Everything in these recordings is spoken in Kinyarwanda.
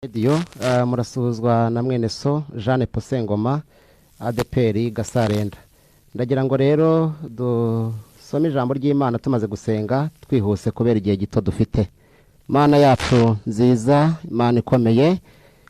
Radio murasuhuzwa na mwene so Jeanne Posengoma, ADPR Gasarenda. Ndagira ngo rero dusome ijambo ry'Imana tumaze gusenga twihuse kubera igihe gito dufite. Mana yacu nziza, Imana ikomeye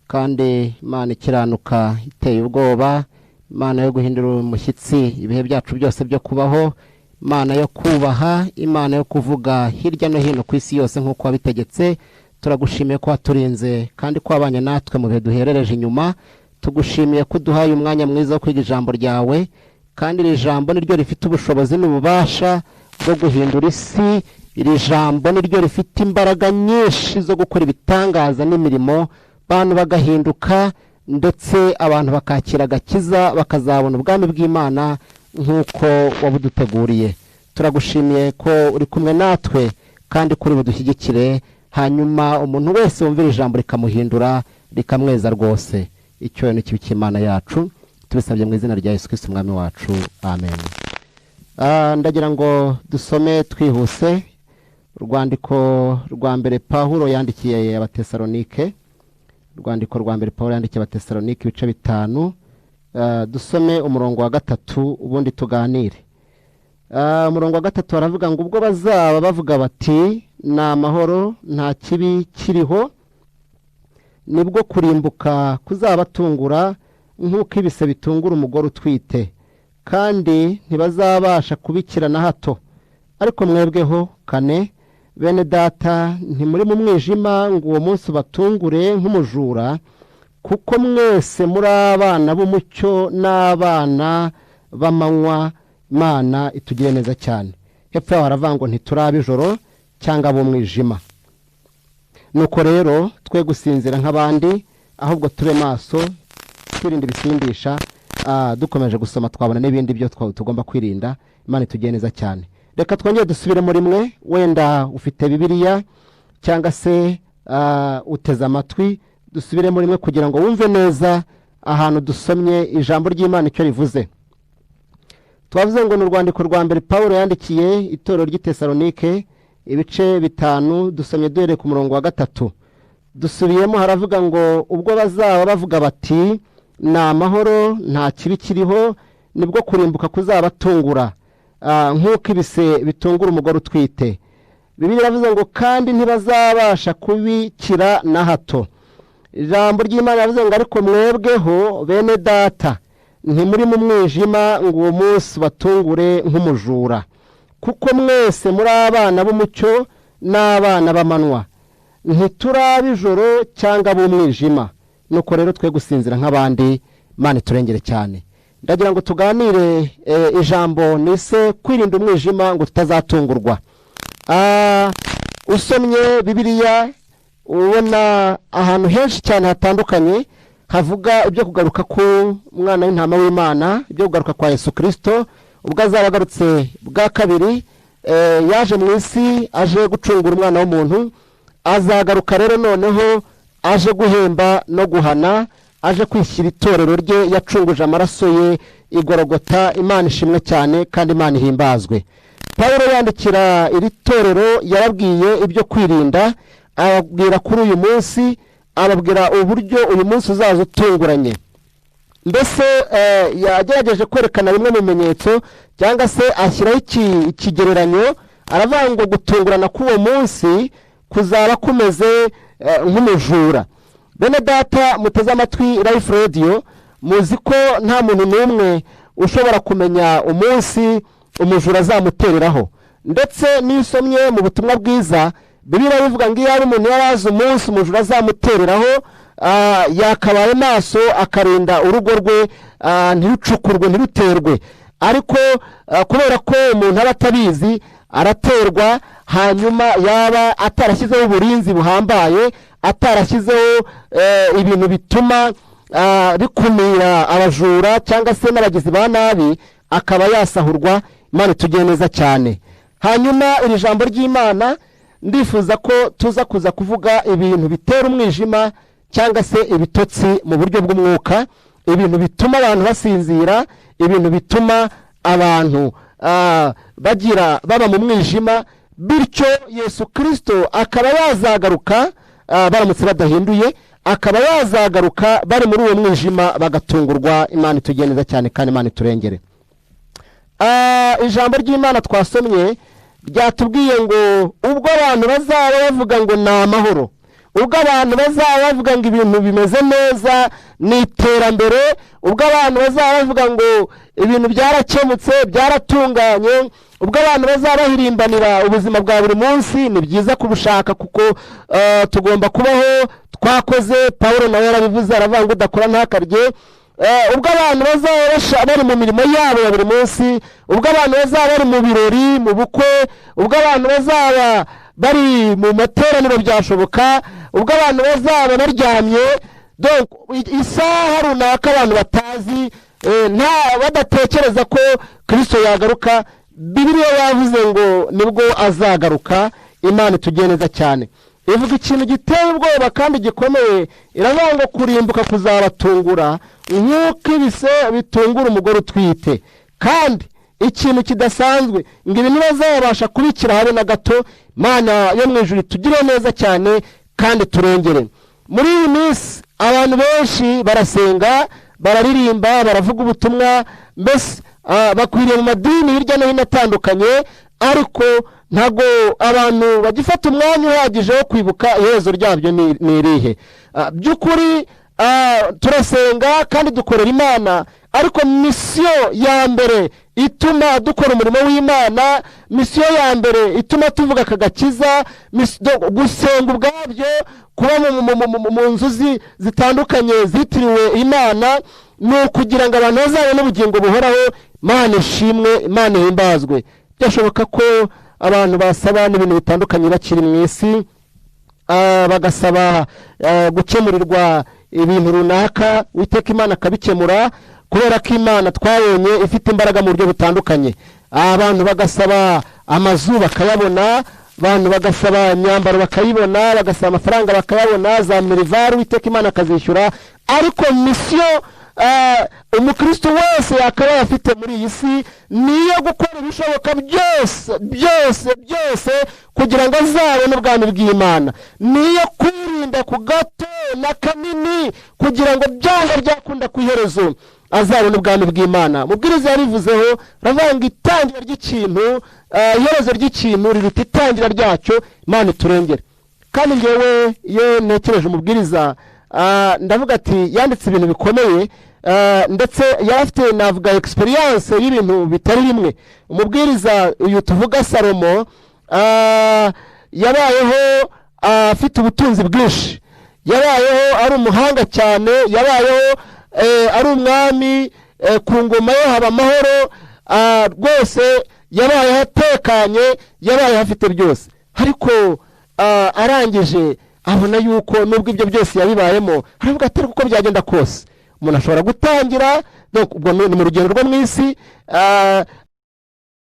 kandi Imana ikiranuka iteye ubwoba, Imana yo guhindura umushyitsi ibihe byacu byose byo kubaho, Imana yo kubaha, Imana yo kuvuga hirya no hino ku isi yose nk'uko wabitegetse, turagushimiye ko waturinze kandi ko wabanye natwe mu bihe duherereje inyuma. Tugushimiye ko uduhaye umwanya mwiza wo kwiga ijambo ryawe, kandi iri jambo niryo rifite ubushobozi n'ububasha bwo guhindura isi. Iri jambo niryo rifite imbaraga nyinshi zo gukora ibitangaza n'imirimo, abantu bagahinduka ndetse abantu bakakira agakiza, bakazabona ubwami bw'Imana nk'uko wabuduteguriye. Turagushimiye ko uri kumwe natwe kandi kuri budushyigikire, hanyuma umuntu wese wumvira ijambo rikamuhindura, rikamweza rwose. Icyo ni kibi cy'Imana yacu, tubisabye mu izina rya Yesu Kristo umwami wacu, amen. Ndagira ngo dusome twihuse urwandiko rwa mbere Pawulo yandikiye Abatesalonike, urwandiko rwa mbere Pawulo yandikiye Abatesalonike, ibice 5, dusome umurongo wa 3 ubundi tuganire. Umurongo wa 3 baravuga ngo ubwo bazaba bavuga bati ni amahoro nta kibi kiriho, nibwo kurimbuka kuzabatungura nk'uko ibise bitungura umugore utwite, kandi ntibazabasha kubikira na hato. Ariko mwebweho, 4, bene data, ntimuri mu mwijima ngo uwo munsi ubatungure nk'umujura, kuko mwese muri abana b'umucyo n'abana b'amanywa. Imana itugire neza cyane. Hepfo yaho haravuga ngo ntiturabe ijoro cyangwa ab'umwijima. Nuko rero twe gusinzira nk'abandi, ahubwo tube maso, twirinda ibisindisha. Dukomeje gusoma twabona n'ibindi byo tugomba kwirinda. Imana itugire neza cyane. Reka twongere dusubire muri mwe, wenda ufite Bibiliya cyangwa se uteze amatwi, dusubire muri mwe kugira ngo wumve neza ahantu dusomye ijambo ry'Imana icyo rivuze. Twavuze ngo ni urwandiko rwa mbere Pawulo yandikiye itorero ry'i Tesalonike, ibice 5, dusomye duhereye ku murongo wa 3. Dusubiyemo haravuga ngo ubwo bazaba bavuga bati ni amahoro nta kibi kiriho, nibwo kurimbuka kuzabatungura nk'uko ibise bitungura umugore utwite. Bibiliya iravuze ngo kandi ntibazabasha kubikira na hato. Ijambo ry'Imana riravuze ngo ariko mwebweho bene data, ntimuri mu mwijima ngo uwo munsi batungure nk'umujura, kuko mwese muri abana b'umucyo n'abana b'amanywa, ntiturabe ijoro cyangwa ab'umwijima. Nuko rero twe gusinzira nk'abandi, Imana iturengere cyane. Ndagira ngo tuganire ijambo nise kwirinda umwijima ngo tutazatungurwa. Usomye Bibiliya ubona ahantu henshi cyane hatandukanye havuga ibyo kugaruka ku mwana w'intama w'Imana, ibyo kugaruka kwa Yesu Kristo ubwo azaba agarutse bwa kabiri. Yaje mu isi aje gucungura umwana w'umuntu, azagaruka rero noneho aje guhemba no guhana, aje kwishyira itorero rye yacunguje amaraso ye igorogota. Imana ishimwe cyane kandi Imana ihimbazwe. Pawulo yandikira iri torero yarabwiye ibyo kwirinda, ababwira kuri uyu munsi, ababwira uburyo uyu munsi uzaza utunguranye. Mbese yagerageje kwerekana bimwe mu bimenyetso cyangwa se ashyiraho ikigereranyo, aravuga ngo gutungurana k'uwo munsi kuzaba kumeze nk'umujura. Bene data muteze amatwi Life Radio, muzi ko nta muntu n'umwe ushobora kumenya umunsi umujura azamutereraho. Ndetse n'isomye mu butumwa bwiza, Bibiliya ivuga ngo iyo ari umuntu yarazi umunsi umujura azamutereraho, yakabaye maso akarinda urugo rwe, ntirucukurwe ntiruterwe. Ariko kubera ko umuntu aba atabizi araterwa, hanyuma yaba atarashyizeho uburinzi buhambaye, atarashyizeho ibintu bituma bikumira abajura cyangwa se n'abagizi ba nabi, akaba yasahurwa. Imana itugire neza cyane. Hanyuma iri jambo ry'Imana ndifuza ko tuza kuza kuvuga ibintu bitera umwijima cyangwa se ibitotsi mu buryo bw'umwuka, ibintu bituma abantu basinzira, ibintu bituma abantu bagira baba mu mwijima, bityo Yesu Kristo akaba yazagaruka baramutse badahinduye, akaba yazagaruka bari muri uwo mwijima bagatungurwa. Imana itugeneza cyane kandi Imana iturengere. Ijambo ry'Imana twasomye ryatubwiye ngo ubwo abantu bazaba bavuga ngo ni amahoro, ubwo abantu bazaba bavuga ngo ibintu bimeze neza ni iterambere, ubwo abantu bazaba bavuga ngo ibintu byarakemutse byaratunganye, ubwo abantu bazaba bahirimbanira ubuzima bwa buri munsi, ni byiza kubushaka kuko tugomba kubaho twakoze. Pawulo nawe yarabivuze, aravuga ngo udakora ntakarye. Ubwo abantu bazaba bari mu mirimo yabo ya buri munsi, ubwo abantu bazaba bari mu birori, mu bukwe, ubwo abantu bazaba bari mu materaniro byashoboka, ubwo abantu bazaba baryamye, donc isaha runaka abantu batazi, nta badatekereza ko Kristo yagaruka, Bibiliya yavuze ngo nibwo azagaruka. Imana itugiye neza cyane. Ivuga ikintu giteye ubwoba kandi gikomeye, iravuga ngo kurimbuka kuzabatungura nk'uko ibise bitungura umugore utwite. Kandi ikintu kidasanzwe ngo ibi ntibazabasha kubikira habe na gato. Imana yo mu ijuru itugire neza cyane kandi turengere. Muri iyi minsi abantu benshi barasenga, bararirimba, baravuga ubutumwa, mbese bakwiriye mu madini hirya no hino atandukanye, ariko ntabwo abantu bagifata umwanya uhagije wo kwibuka iherezo ryabyo ni irihe. By'ukuri turasenga kandi dukorera Imana, ariko misiyo ya mbere ituma dukora umurimo w'Imana, misiyo ya mbere ituma tuvuga aka gakiza, gusenga ubwabyo, kuba mu nzu zitandukanye zitiriwe Imana, ni ukugira ngo abantu bazabone ubugingo buhoraho. Imana ishimwe, Imana ihimbazwe. Byashoboka ko abantu basaba n'ibintu bitandukanye bakiri mu isi, bagasaba gukemurirwa ibintu runaka, Uwiteka Imana akabikemura, kubera ko Imana twabonye ifite imbaraga mu buryo butandukanye. Abantu bagasaba amazu bakayabona, abantu bagasaba imyambaro bakayibona, bagasaba amafaranga bakayabona, za minerval Uwiteka Imana akazishyura. Ariko misiyo umukristo wese yakabaye afite muri iyi si niyo gukora ibishoboka byose byose byose kugira ngo azabone ubwami bw'Imana, niyo kwirinda ku gato na kanini kugira ngo byanga byakunda ku iherezo azabone ubwami bw'Imana. Mubwiriza yabivuzeho, aravuga ngo itangira ry'ikintu, iherezo ry'ikintu riruta itangira ryacyo. Imana iturengere. Kandi ngewe iyo ntekereje umubwiriza, ndavuga ati yanditse ibintu bikomeye, ndetse yari afite navuga experience y'ibintu bitari bimwe. Umubwiriza uyu tuvuga Salomo, yabayeho afite ubutunzi bwinshi, yabayeho ari umuhanga cyane, yabayeho ari umwami, ku ngoma ye haba amahoro, rwose yabayeho atekanye, yabayeho afite byose. Ariko arangije abona yuko nubwo ibyo byose yabibayemo, aravuga ati kuko byagenda kose umuntu ashobora gutangira, ubwo ni mu rugendo rwo mu isi,